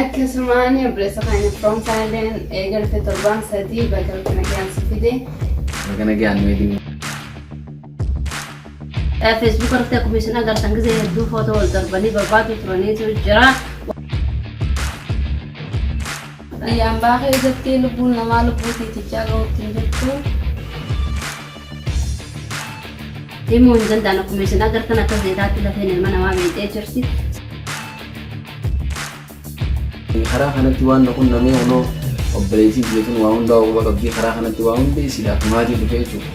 Akkasumaan obboleessa keenya Firoomsaa illeen eega dhufe torbaan 3 baga rabbi nagaan si fide. Baga nagaan nu eegin. Facebook irratti akkuma isin agartan gizee hedduu footoo wal darbanii barbaadu turaniitu jira. Biyya ambaa keessatti lubbuun namaa lubbuu tiitichaa gahuutti hin jirtu. Himuu hin danda'an akkuma isin agartan akka zeetaatti lafeen ilma namaa meexee jirti. Karaa kanatti waan na qunnamee kunoo obboleettiin tiyya tun waa hundaa quba qabdii karaa kanatti waa hunda isiidhaaf himaatii dhufe jechuudha.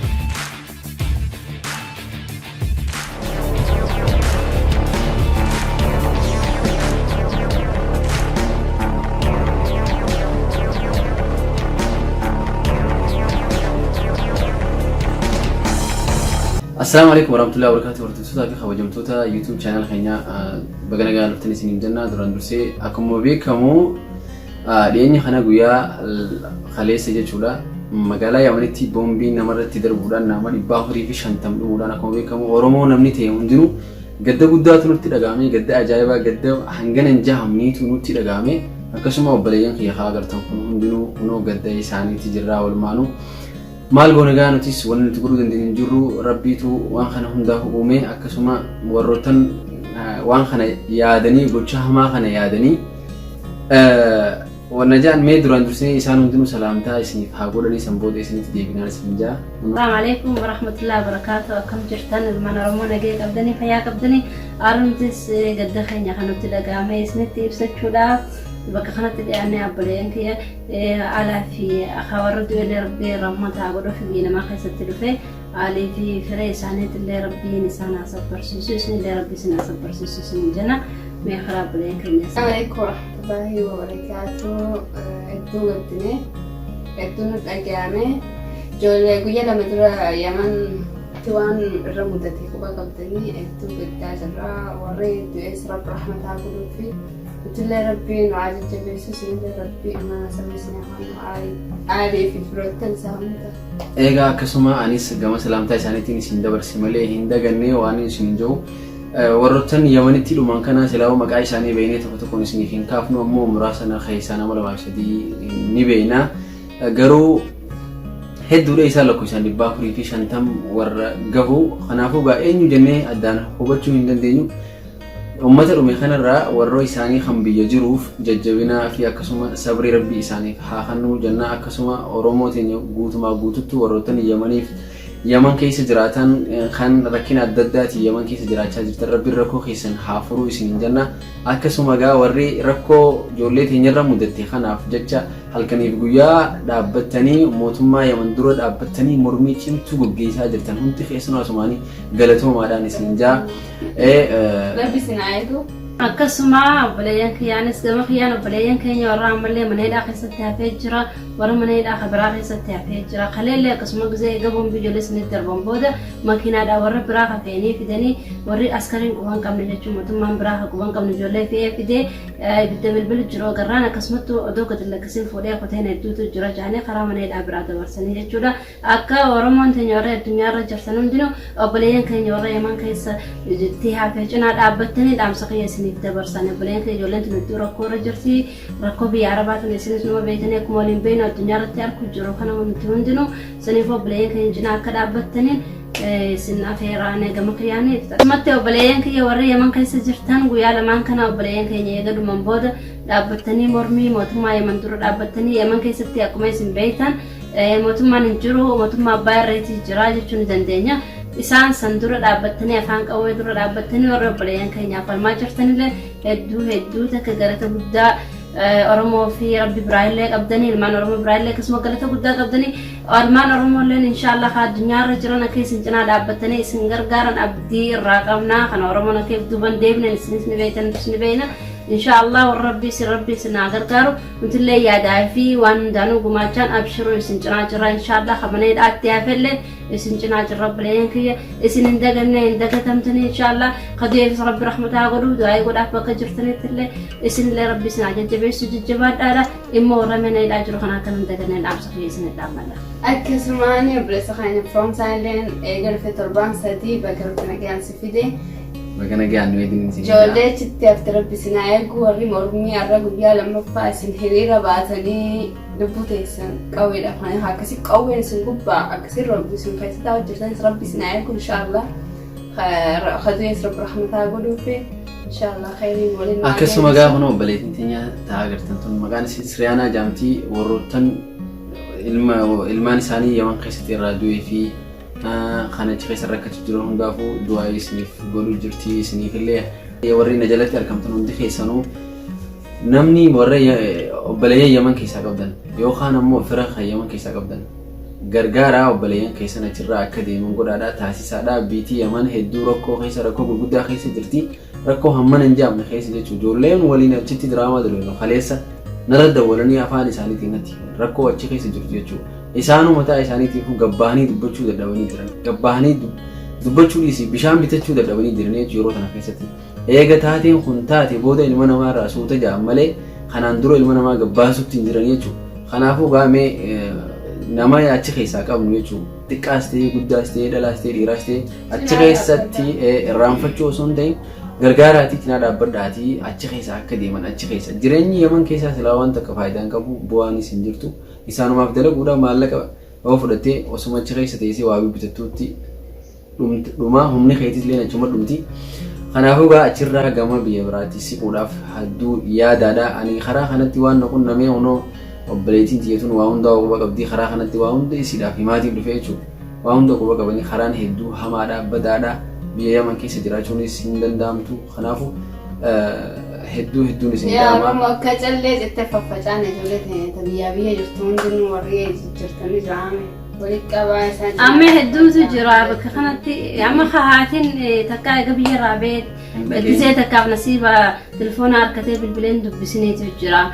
Assalaamu alaikum warahmatullahi wabarakatuh hordoftoota fi kabajamtoota YouTube channel keenya baga nagaan dhuftan isiniin jenna duraan dursee akkuma beekamu dhiyeenya kana guyyaa kaleessa jechuudha magaalaa Yamanitti boombiin namarratti darbuudhaan nama 450 dhumuudhaan akkuma beekamu Oromoo namni ta'e hundinuu gadda guddaatu nutti dhaga'ame gadda ajaa'ibaa gadda hangana hin jahamniitu nutti dhaga'ame akkasuma obboleeyyan kiyya haa agartan kun hundinuu kunoo gadda isaaniitti jirraa walumaanuu Maal goona gaa nutis wanni nuti godhuu dandeenyu hin jirru rabbiitu waan kana hundaa uume akkasuma warroottan waan kana yaadanii gocha hamaa kana yaadanii wanna ja'an mee duraan dursinee isaan hundinuu salaamtaa isiniif haa godhanii san booda isinitti deebinaan isin ja'a. Assalamu alaikum warahmatullahi wabarakatuh. Akkam jirtan ilmaan Oromoo nagaya qabdanii fayyaa qabdanii haaromtis gadda keenya kan nutti dhaga'ame isinitti ibsachuudhaaf bakka kanatti dhiyaannee obboleeyyan kiyya Alaa fi akaa warra du'ellee rabbii rahmata haa godhuuf biyya namaa keessatti dhufe aalii fi firee isaaniitillee rabbiin isaan haa sabbarsiisu isinillee rabbi isin haa sabbarsiisu isin jenna mee karaa obboleeyyan keenya. Assalamu alaikum warahmatullahi wabarakatuh. Hedduu gaddine hedduu nu dhaga'ame. Ijoollee guyya 2 dura Yamantti waan irra mudate quba qabdanii hedduu gaddaa jirra. Warri du'es rabbi rahmata haa godhuufi. Nutillee rabbi nu haa jajjabeessu isinillee rabbi imaana sabni isin haa kennu aalii fi firoottan isaa hunda. Egaa akkasuma anis gama salaamtaa isaaniitiin isin dabarse malee hin daganne waan isin hin jiru. Warroottan Yamanitti dhuman kana silaa'uu maqaa isaanii beeknee tokko tokkoon isiniif hin kaafnu ammoo muraasa na keessaa nama 2 fi 3 ni beekna. Garuu hedduudha isaa lakkoofsaan 450 warra gahu. Kanaafuu gaa eenyu jennee addaan hubachuu hin dandeenyu. Ummata dhume kanarraa warroo isaanii kan biyya jiruuf jajjabinaa fi akkasuma sabrii rabbi isaaniif haa kannuu jennaa akkasuma Oromoo teenya guutumaa guututtu warroottan Yamaniif Yaman keessa jiraatan kan rakkina adda addaatiin Yaman keessa jiraachaa jirtan rabbiin rakkoo keessan haa furuu isiniin jenna akkasuma gaa warri rakkoo ijoollee teenyarra mudatte kanaaf jecha halkaniif guyyaa dhaabbattanii mootummaa Yaman dura dhaabbattanii mormii cimtuu gaggeessaa jirtan hundi keessanuu asumaanii galatoomaadhaan isin jaa. Rabbi isin haa eegu. Akkasuma obboleeyyan kiyyaanis gama kiyyaan obboleeyyan keenya warra ammallee mana hidhaa keessatti hafee jira warra mana hidhaa ka biraa keessatti hafee jira kaleellee akkasuma gizee eega boombii ijoollee isinitti darban booda makiinaadhaan warra biraa ka fe'anii fidanii warri askariin quban qabne jechuun mootummaan biraa ka quban qabne ijoollee fe'ee fidee ibidda bilbilu jiru agarraan akkasumatti odoo gadi lakkisiin fuudhee kuteen hedduutu jira jedhanii karaa mana hidhaa biraa dabarsanii jechuudha. Akka Oromoon teenya warra addunyaa irra jirtan hundinuu obboleeyyan keenya warra Yaman keessa itti hafe cinaa dhaabbattanii dhaamsa kiyya isiniif dabarsan. Obboleeyyan keenya ijoolleen tun hedduu rakkoo irra jirti. Rakkoo biyya Arabaa tun isinis numa beektanii akkuma waliin beeknu addunyaa irratti arku jiru kana nuti hundinuu saniif obboleeyyan keenya cinaa akka dhaabbattaniin isin afeeraan gama kiyyaanii. Akkasumatti obboleeyyan kiyya warri Yaman keessa jirtan guyyaa lamaan kana obboleeyyan keenya eega dhuman booda dhaabbattanii mormii mootummaa Yaman dura dhaabbattanii Yaman keessatti akkuma isin beektan Mootummaan hin jiru, mootummaa abbaa irreetii jira jechuu ni dandeenya. Isaan san dura dhaabbattanii afaan qawwee dura dhaabbattanii warra obboleeyyan keenyaaf falmaa jirtanillee hedduu hedduu takka galata guddaa Oromoo fi Rabbi biraa illee qabdanii ilmaan Oromoo biraa illee akkasuma galata guddaa qabdanii ilmaan Oromoo illeen inshaallah haa addunyaa irra jiran akka isin cinaa dhaabbattanii isin gargaaran abdii irraa qabnaa kana Oromoon akka duuban deebinen isinis ni beektan nutis ni beekna inshaallah warra Rabbi isin Rabbi isin haa gargaaru Nutillee yaadaa fi waan hundaanuu gumaachaan abshiruu isin cinaa jirra inshaallah ka mana hidhaatti hafellee isin cinaa jirra obboleeyyan kiyya isin hin daganne hin dagatamtanii inshaallah ka du'eefis rabbi rahmata haa godhu du'aa'ii godhaaf bakka jirtanitti illee isinillee rabbi isin haa jajjabeessu jajjabaadhaadha immoo warra mana hidhaa jiru kana akka hin daganne dhaamsa kiyya isin dhaammadha. Akkasumaan obboleessa keenya Firoomsaa illeen eega dhufe torbaan 3 baga rabbi nagaan si fide. Baga nagaan nu eegin isin jedha. Ijoollee achitti hafte Rabbi isin haa eegu. Warri mormii har'a guyyaa lammaffaa isin hiriira baatanii lubbuu teessan qawweedhaaf kan akkasii qawween isin gubbaa akkasii rabbi isin keessa taa'u jirtanis Rabbi isin haa eegu inshaallah. Kadu'ees Rabbi rahmataa godhuufi inshaallah khayriin waliin nu haa Akkasuma deebisu. gaafa kunoo obboleettiin teenya taa'aa gartan tun maqaan isii Siriyaanaa jaamtii warroottan ilma ilmaan isaanii Yaman keessatti irraa du'ee fi kan achi keessa rakkachuu jiran hundaafuu du'aa isiniif godhuu jirti. Isiniif illee warri na jalatti argamtan hundi keessanuu namni warra obboleeyyan Yaman keessaa qabdan yookaan ammoo fira kan Yaman keessaa qabdan gargaaraa, obboleeyyan keessan achirraa akka deeman godhaadhaa, taasisaadhaa. Biitii Yaman hedduu rakkoo keessa, rakkoo gurguddaa keessa jirti. Rakkoo hammana hin jaamne keessa jechuudha. Ijoolleen waliin achitti diraamaa dalagnu kaleessa narra dawwalanii afaan isaaniitiin natti rakkoo achi keessa jirtu jechuudha. Isaanuu mataa isaaniitiifuu gabbaahanii dubbachuu dadhabanii jiran. Gabbaahanii dubbachuu dhiisii bishaan bitachuu dadhabanii jiran jechuudha yeroo tana keessatti. Eega taateen kun taate booda ilma namaa irraa suuta ja'an malee kanaan dura ilma namaa gabbaasutti hin jiran jechuudha. Kanaafuu gaamee nama achi keessaa qabnu jechuudha. Xiqqaas ta'ee guddaas ta'ee dhalaas ta'ee dhiiraas ta'ee achi keessatti irraanfachuu osoo hin ta'in gargaaraatii cinaa dhaabbadhaatii achi keessa akka deeman achi keessa. Jireenyi Yaman keessaa silaa waan takka faayidaa hin qabu, bu'aanis hin jirtu. Isaanumaaf dalaguudha. Maallaqa yoo fudhattee osuma achi keessa teessee waa bitattuutti dhumaa, humni keetis illee achuma dhumti. Kanaafuu gaa achirraa gama biyya biraatti siquudhaaf hedduu yaadaadha. Ani karaa kanatti waan na qunnamee hunoo obboleettiin tiyyatuun waa hundaa quba qabdii, karaa kanatti waa hunda isiidhaaf himaatiif dhufe jechuudha. Waa hunda quba qabanii karaan hedduu hamaadha, badaadha. Biyya Yaman keessa jiraachuunis hin danda'amtu. Kanaafuu hedduu hedduun isin Yaa dhaama. Oromoo, akka callee jettee faffacaan ijoollee teenya biyyaa biyya jirtu hundinuu warri jirtanii jiraame walitti qabaa isaan. Amma hedduutu jira bakka kanatti. Amma haatiin takka eega biyya irraa ba'e gisee takkaaf nasiiba telefoona harkatee bilbileen dubbisineetu jira.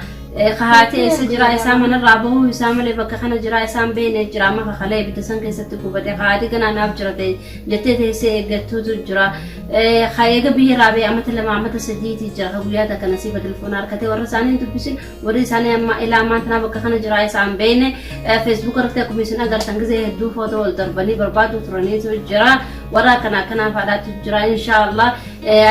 Haati eessa jira, isaa manarraa bahuu isaa malee bakka kana jira isaan beekne jira. Amma kakalee ibidda san keessatti gubate. Haati ganaa naaf jira ta'e jettee teessee eeggattuutu jira. Eega biyya irraa ba'e amata 2 amata 3ti jira. Ka guyyaa takka nasiiba telefoona harkatee warra isaanii hin dubbisin, warri isaanii amma ilaa ammaan tanaa bakka kana jira isaan beekne. Facebook irratti akkuma isin agartan gisee hedduu footoo wal darbanii barbaadu turaniitu jira. Warra akkana akkanaa fa'aadhaatu jira. Inshaallah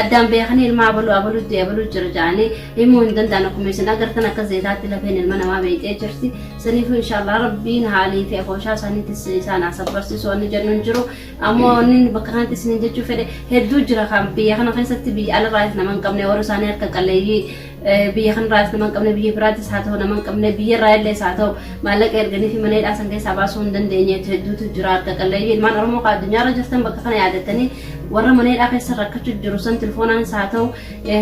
addaan beekanii ilma abaluu abaluu du'e abaluu jira jedhanii himuu hin danda'an. Akkuma isin agartan akka zeetaatti lafeen ilma namaa beektee jirti. Saniifuu inshaallah Rabbiin haalii fi afooshaa isaaniitis isaan asabbarsiisu wanni jennu hin jiru. Ammoo wanni bakka kanatti isin jechuu fedhe hedduu jira kan biyya kana keessatti biyya alarraas nama hin qabne, warra isaanii harka qalleeyyii biyya kanarraas nama hin qabne, biyya biraattis haa ta'u nama hin qabne, biyya irraa illee haa ta'u maallaqa erganii fi mana hidhaa san keessaa baasuu hin dandeenyeetu hedduutu jira. Harka qalleeyyii ilmaan Oromoo kan addunyaarra jirtan bakka kana yaadattanii warra mana hidhaa keessa rakkachuu jiru san telefoonaanis haa ta'u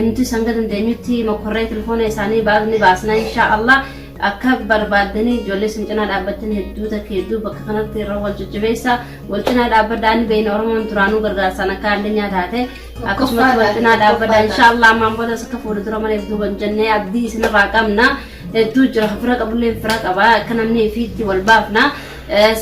nuti hanga dandeenyutti mokorree telefoona isaanii ni baasna inshaa Allah. Akka barbaaddanii ijoollee isin cinaa dhaabbattan hedduu takka hedduu bakka kanatti irra wal jajjabeessa, wal cinaa dhaabbadhaa. Ni beekna Oromoon duraanuu gargaarsaan akka addunyaa taate akkasumas wal cinaa dhaabbadhaa inshaa Allah. Ammaan boodas akka fuula dura malee duuban jennee abdii isinirraa qabna. Hedduu jira, fira qabullee fira qaba, akka namni ifiitti wal baafna.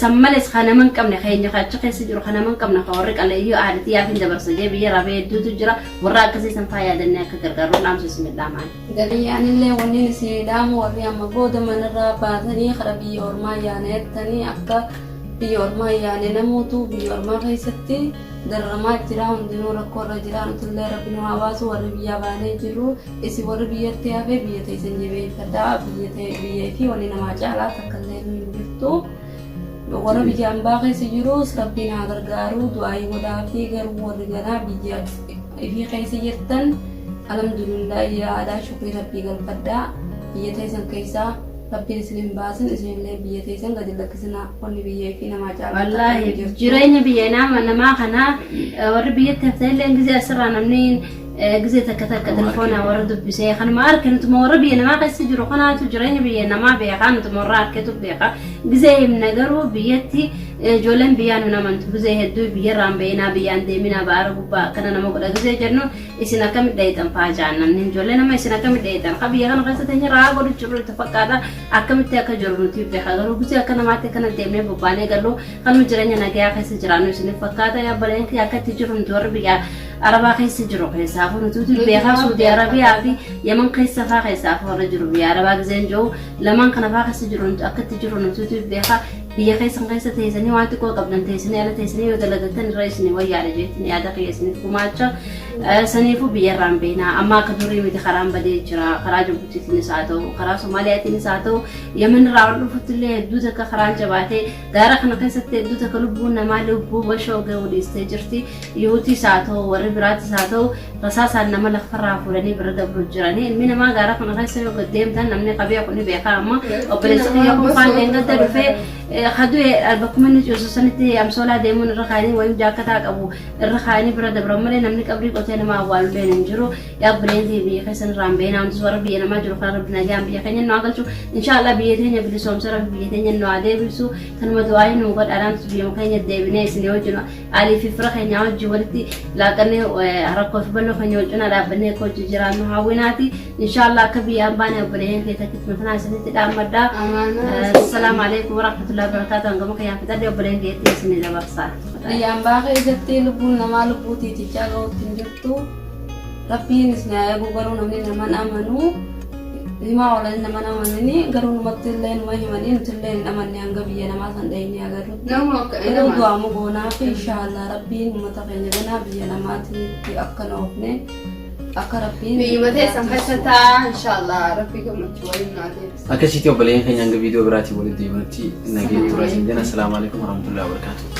San malees kan nama hin qabne keenya kan achi keessa jiru, kan nama hin qabne, kan warri qaleeyyuu aadatti yaafin dabarsa jee biyya rabee hedduutu jira. Warra akkasii san faa yaadannee akka gargaaru dhaamsa isin dhaamaan. Anillee wanni isin dhaamu, warri amma booda manarraa baatanii kara biyya ormaa yaana jettanii, akka biyya ormaa yaane. Namoota biyya ormaa keessatti dararamaa jira, hundinuu rakkoo irra jira. Nutillee Rabbi nu haa baasu. Warri biyyaa baanee jiru, isin warri biyyatti hafe biyya teessan jabeeffadhaa. Biyya biyya fi wanni namaa caalaa takka illee hin jirtu. Warra biyya ambaa keessa jirus Rabbiin haa gargaaru, du'aayii godhaa fi garuu warri ganaa biyya ifii keessa jirtan alhamdulillah yaadhaa, shukrii Rabbii galfadhaa. Biyya teessan keessaa Rabbiin isin hin baasin, isinillee biyya teessan gadi lakkisinaa. Wanni biyya ifii namaa caalaa Wallaahi jireenya biyya namaa kanaa warri biyyatti haftee illee gisee asirraa namni gisee takka takka telefoonaa warra dubbisee kanuma arke. Nutuma warra biyya namaa keessa jiru kanaatu jireenya biyya namaa beekaa, nutuma warra arketu beeka. Gisee himna garuu biyyatti ijoolleen biyyaa nu namantu. Gisee hedduu biyyarraan beeyinaa, biyyaan deeminaa, baara gubbaa akkana nama godha gisee jennu, isin akkamitti dhayitan faa jaan namni. Ijoollee nama isin akkamitti dhayitan ka biyya kana keessa teenya raa godhu jiru itti fakkaata. Akkamitti akka jiru nuti beeka, garuu gisee akka namaatti akkana deemnee bobbaanee gallu kanuma jireenya nagayaa keessa jiraannu isiniif fakkaata. Yaa baleen kiyya, akka itti jiru nuti warri biyya arabaa keessa jiru keessaafuu nuti beekaa. Suudii Arabiyaa fi Yaman keessa faa keessaafuu warra jiru, biyya arabaa giseen jiru lamaan kana faa keessa jiru, nuti akka itti jiru nuti beekaa. Biyya keessan keessa teessanii waan xiqqoo qabdan teessanii ala teessanii yoo dalagattan irra isin wayyaadha jeetiin yaada kiyya isiniif gumaacha. Saniifuu biyya irraan beeknaa amma akka durii miti karaan badee jira karaa Jibuutiitiinis haa ta'u karaa Somaaliyaatiinis haa ta'u Yemen irraa ol dhufutti illee hedduu takka karaan jabaatee gaara kana keessatti hedduu takka lubbuun namaa lubbuu bashoo ga'uu dhiistee jirti. Yuutiis haa ta'u warri biraatis haa ta'u rasaasaan nama lafarraa fuudhanii bira dabru jiranii. Ilmi namaa gaara kana keessa yoo gad deemtan namni qabee kun ni beekaa amma obboleessi kiyya kun faan dheengadda dhufee kadu'e bakkuma inni ciisu sanitti amsoolaa deemuun irra kaa'anii wayim jaakkataa qabu irra kaa'anii bira dabran malee namni qabrii qotee nama awwaalulleen hin jiru. Yaa obboleeyyan tiyya biyya keessan irraa hin bahinaa nutis warra biyya namaa jiru kana rabbi nagaan biyya keenya nu haa galchu inshaallah biyya teenya bilisoomse rabbi biyya teenya nu haa deebisu tanuma du'aayii nu godhaadhaan nutis biyya keenya deebinee isin wajjin alii fi fira keenya wajjin walitti laaqannee rakkoo fi bal'oo keenya wal cinaa dhaabbannee akka hojii jiraannu hawwinaati inshaallah akka biyyaan baane obboleeyyan kee takkitti matanaa isinitti dhaammadha. Assalaamu alaikum warahmatullahi wabarakatuh hangama kiyyaan fixadhe obboleeyyan keetti isin dabarsa. Biyya ambaa keessatti lubbuun namaa lubbuu tiitichaa gahuutti hin jirtu. Rabbiin isin haa eegu garuu namni naman amanu himaa oolanii naman amananii garuu numatti illee numa himanii nuti illee hin amanne hanga biyya namaa san dhayinee agarrutti. Nama akka Garuu nama. du'aamu goonaa fi inshaallah Rabbiin uummata keenya ganaa biyya namaatitti akka na oofne akka Rabbiin Biyyuma teessan keessa taa'aa inshaallah rabbi gammachuu waliin nu haa deebisu. Akkasitti obboleeyyan keenya hanga viidiyoo biraatiin walitti deebinutti nageen turaa isin jenna. Assalaamu alaikum warahmatullahi wabarakatuh.